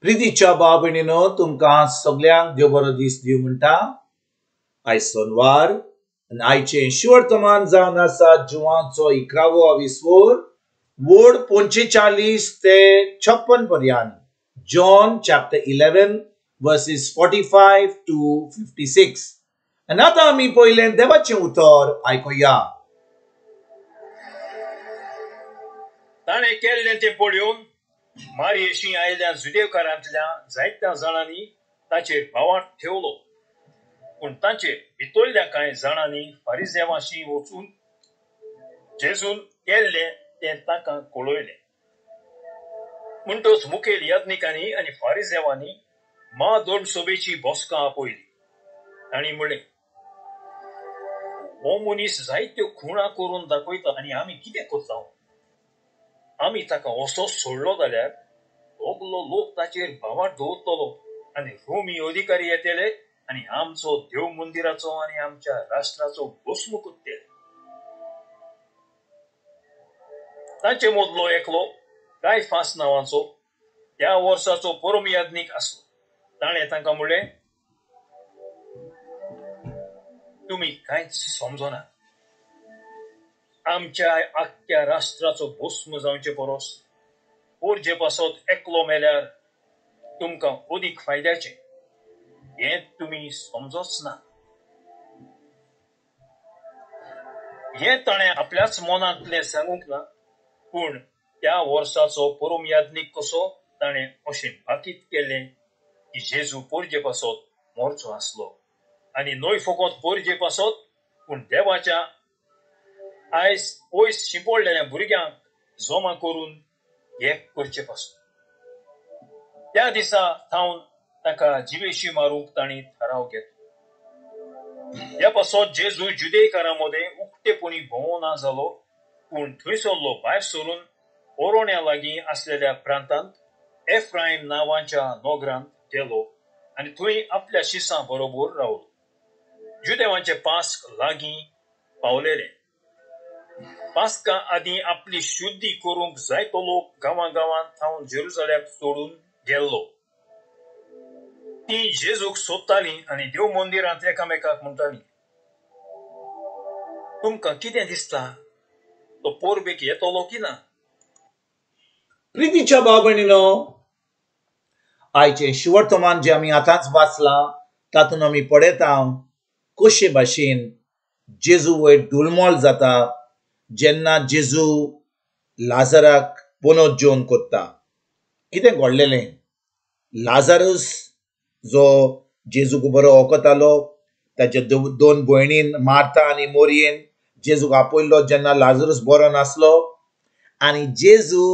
प्रितीच्या भाव भयणीनो, तुमकां सगल्यांक देव बरो दीस दिवं म्हणटा. आयज सोनवार आनी आयचें शिवर्तमान जावन आसा जुवांचो 11वो विस्वोर वोड 45 ते 56 पर्यंत. John chapter 11 verses 45 to 56. आनी आतां आमी पयलें देवाचें उतर आयकुया. ताणें केल्लें तें पळोवन मारयेशी आयल्या जुदेवकारांतल्या जायत्या जाणांनी ताचेर भावार्थ ठेवलो. पूण तांचे भितरल्या कांय जाणांनी फारिजेवाशी वचून जेजून केल्लें तें ताका कळयलें. म्हणटच मुखेल याज्ञिकांनी आनी फारिजेवांनी म्हादोड सभेची बसका आपयली. तांणी म्हणलें, हो मनीस जायत्यो खुणा करून दाखयता आनी आमी कितें करता? आमी ताका असोच सोडलो जाल्यार सगलो लोक ताचेर भावार्थ दवरतलो आनी रोमी अधिकारी येतले आनी आमचो देव मंदिराचो आनी आमच्या राष्ट्राचो भस्म करतले. तांचे मदलो एकलो कायफास नांवाचो त्या वर्साचो परम याज्ञीक आसलो. ताणें तांकां म्हणलें, तुमी कांयच समजना. आमच्या आख्ख्या राष्ट्राचो भस्म जावचे परस पोरजे पासत एकलो मेल्यार तुमकां अदीक फायद्याचें, हें तुमी समजोच ना. हें ताणें आपल्याच मनांतलें सांगूंक ना, पूण त्या वर्साचो परम याज्ञीक कसो ताणें अशें भाकीत केलें की जेजू पोरजे पासत मरचो आसलो आनी न्हय फकत पोरजे पासत पूण देवाच्या आयज पयस शिंपडलेल्या भुरग्यांक जमा करून एक करचे पासून. त्या दिसा थावन ताका जिवेशी मारूंक तांणी थाराव घेतलो. ह्या पासत जेजू जुदेकारां मदें उक्तेपणी भोंवना जालो, पूण थंयसरलो भायर सरून ओरोण्या लागीं आसलेल्या प्रांतांत एफ्रायम नांवाच्या नगरांत गेलो आनी थंय आपल्या शिसां बरोबर रावलो. जुदेवांचे पास्क लागीं पावलेले. पास्का आदीं आपली शुद्धी करूंक जायतो लोक गांवां गांवांत थावन जेरुजाल्याक सोडून गेल्लो. ती जेजूक सोदतालीं आनी देव मंदिरांत एकामेकाक म्हणटालीं, तुमकां कितें दिसता, तो पोरबेक येतलो की ना? प्रितीच्या भाव भयणीनो, आयचें शिवर्तमान जें आमी आतांच वाचलां तातूंत आमी पळयता कशे भाशेन जेजू वयर डुलमोल जाता जेन्ना जेजू लाजराक पोनोत जेवन कोत्ता. कितें घडलेलें? लाजारस जो जेजूक बरो वखतालो, ताच्या दोन भयणीन मार्था आनी मोरयेन जेजूक आपयल्लो जेन्ना लाजरस बरो नासलो आनी जेजू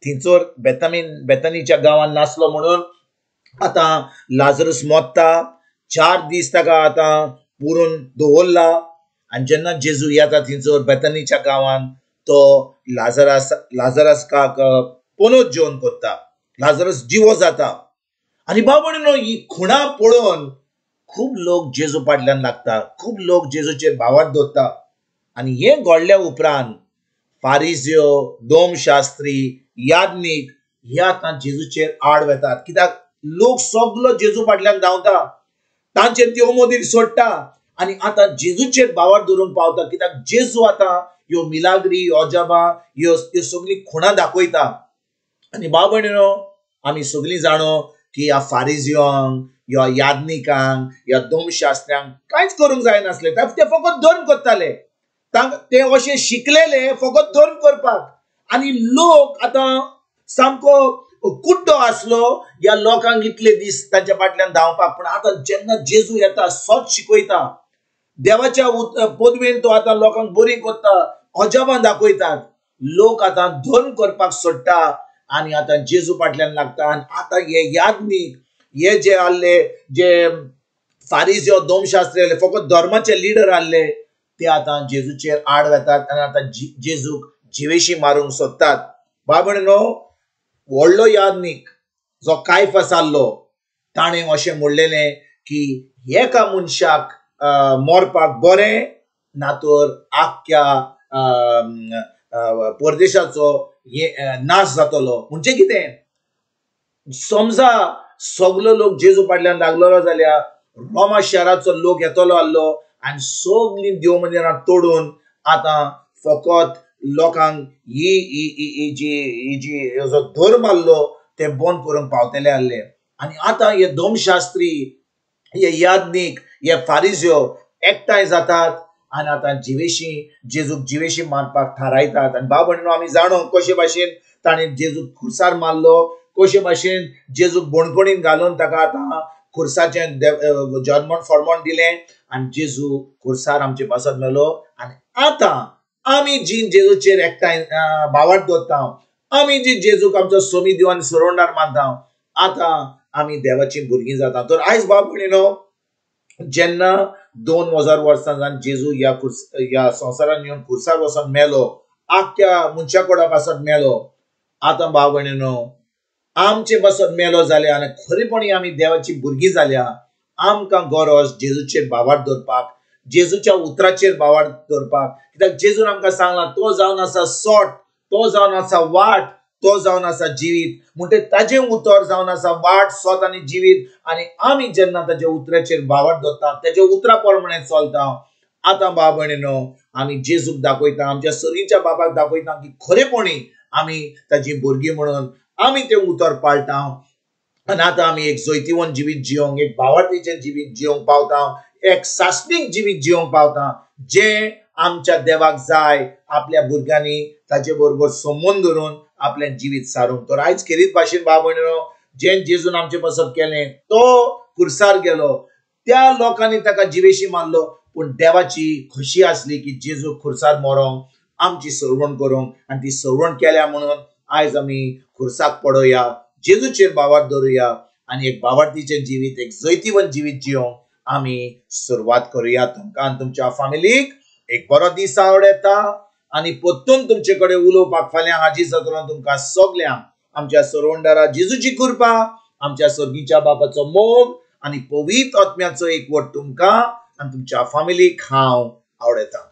थंयसर बेतानीच्या गांवांत नासलो म्हणून आतां लाजरस मोत्ता. 4 दीस ताका आतां पुरून दवरला आनी जेन्ना जेजू येता थंयसर बेतानीच्या गांवांत तो लाजरसाक पोनोत जेवन कोत्ता. लाजरस जिवो जाता आनी भाव भयणीनो, ही खुणा पळोवन खूब लोक जेजू फाटल्यान लागता, खूब लोक जेजूचेर भावार्थ दवरता. आनी हें घडल्या उपरांत फारिजियो, दोमशास्त्री, याज्ञीक हे आतां जेजूचेर आड वेतात. कित्याक लोक सगलो जेजू फाटल्यान धांवता, तांचेर देव मंदीर सोडटा आनी आतां जेजूचेर भावार्थ दवरूंक पावता. कित्याक जेजू आतां ह्यो मिलाग्री, ह्यो अजाबां, ह्यो सगळीं खुणां दाखयता. आनी भाव भयणीनो, आमी सगळीं जाणो की ह्या फारिजियांक, ह्या याज्ञिकांक, ह्या दोमशास्त्र्यांक कांयच करूंक जायनासलें. ते फकत धर्म करताले, ते अशें शिकलेले फकत धर्म करपाक. आनी लोक आतां सामको कुड्डो आसलो ह्या लोकांक इतले दीस तांच्या फाटल्यान धांवपाक. पूण आतां जेन्ना जेजू येता, सत शिकयता, देवाच्या पदवेन तो आतां लोकांक बरी करता, अजाबां दाखयतात, लोक आतां धर्म करपाक सोडटा आनी आतां जेजू फाटल्यान लागता. आनी आतां हे याज्ञीक, हे जे आहले, जे फारिजियो, दोमशास्त्री आहले, फकत धर्माचे लिडर आहले, ते आतां जेजूचेर आड वेतात आनी आतां जेजूक जिवेशी मारूंक सोदतात. भाव भयणीनो, व्हडलो याज्ञीक जो कायफास आहलो ताणें अशें म्हणलेलें की एका मनशाक मरपाक बरें ना तर आख्ख्या परदेशाचो नाश जातलो. म्हणजे कितें, समजा सगलो लोक जेजू फाटल्यान लागलेलो जाल्यार रोमा शहराचो लोक येतलो आसलो आनी सगलीं देव मंदिरां तोडून आतां फकत लोकांक ही ही जी जी जो धर्म आसलो ते बंद करूंक पावतले आसले. आनी आतां हे धर्मशास्त्री, हे याज्ञीक, हे फारिज्यो एकठांय जातात आनी आतां जिवेशी जेजूक जिवेशी मारपाक थारायतात. आनी भाव भयणीनो, आमी जाणो कशे भाशेन ताणें जेजूक खुर्सार मारलो, कशे भाशेन जेजूक बणकणीन घालून ताका आतां खुर्साचें जर्मन फॉर्मोन दिलें आनी जेजू खुर्सार आमचे पासत मेलो. आनी आतां आमी जी जेजूचेर एकठांय भावार्थ दवरता, आमी जी जेजूक आमचो सोमी देव आनी सोडवणदार मानता, आतां आमी देवाची भुरगीं जाता. तर आयज भाव भयणीनो, जेन्ना 2000 वर्सां जावन जेजू ह्या ह्या संवसारान येवन खुर्सार वचोन मेलो, आख्ख्या मनशा कोडा पासत मेलो, आतां भाव भयणीनो आमचे पासत मेलो जाल्या आनी खरेपणी आमी देवाची भुरगीं जाल्या, आमकां गरज जेजूचेर भावार्थ दवरपाक, जेजूच्या उतराचेर भावार्थ दवरपाक. कित्याक जेजून आमकां सांगलां, तो जावन आसा सोट, तो जावन आसा वाट, तो जावन आसा जिवीत. म्हणटे ताजें उतर जावन आसा वाट, सोत आनी जिवीत. आनी आमी जेन्ना ताज्या उतराचेर भावार्थ दवरता, ताज्या उतरा प्रमाणे चलता, आतां भाव भयणीनो आमी जेजूक दाखयता, आमच्या सरीच्या बाबाक दाखयता की खरेपणी आमी ताजी भुरगीं म्हणून आमी तें उतर पाळटा. आनी आतां आमी एक जैतिवंत जिवीत जिवंक, एक भावार्थीचें जिवीत जिवंक पावता, एक सासणीक जिवीत जिवंक पावता, जें आमच्या देवाक जाय आपल्या भुरग्यांनी ताजे बरोबर संबंद धरून आपलें जिवीत सारूंक. तर आयज खेरीत भाशेन भाव भयणीनो, जें जेजून आमचे पासत केलें, तो खुर्सार गेलो, त्या लोकांनी ताका जिवेशी मारलो, पूण देवाची खोशी आसली की जेजू खुर्सार मरोंक, आमची सरवण करूंक, आनी ती सरवण केल्या म्हणून आयज आमी खुर्साक पडोया, जेजूचेर भावार्थ दवरुया आनी एक भावार्थीचें जिवीत, एक जैतिवंत जिवीत जिवंक आमी सुरवात करुया. तुमकां आनी तुमच्या फामिलीक एक बरो दीस आवडटा आनी परतून तुमचे कडेन उलोवपाक फाल्यां हाजीर जातलो. तुमकां सगल्यांक आमच्या सरवणदारा जेजूची कृपा, आमच्या सर्गीच्या बापाचो मोग आनी पवित्र आत्म्याचो एकवट तुमकां आनी तुमच्या फामिलीक हांव आवडटा.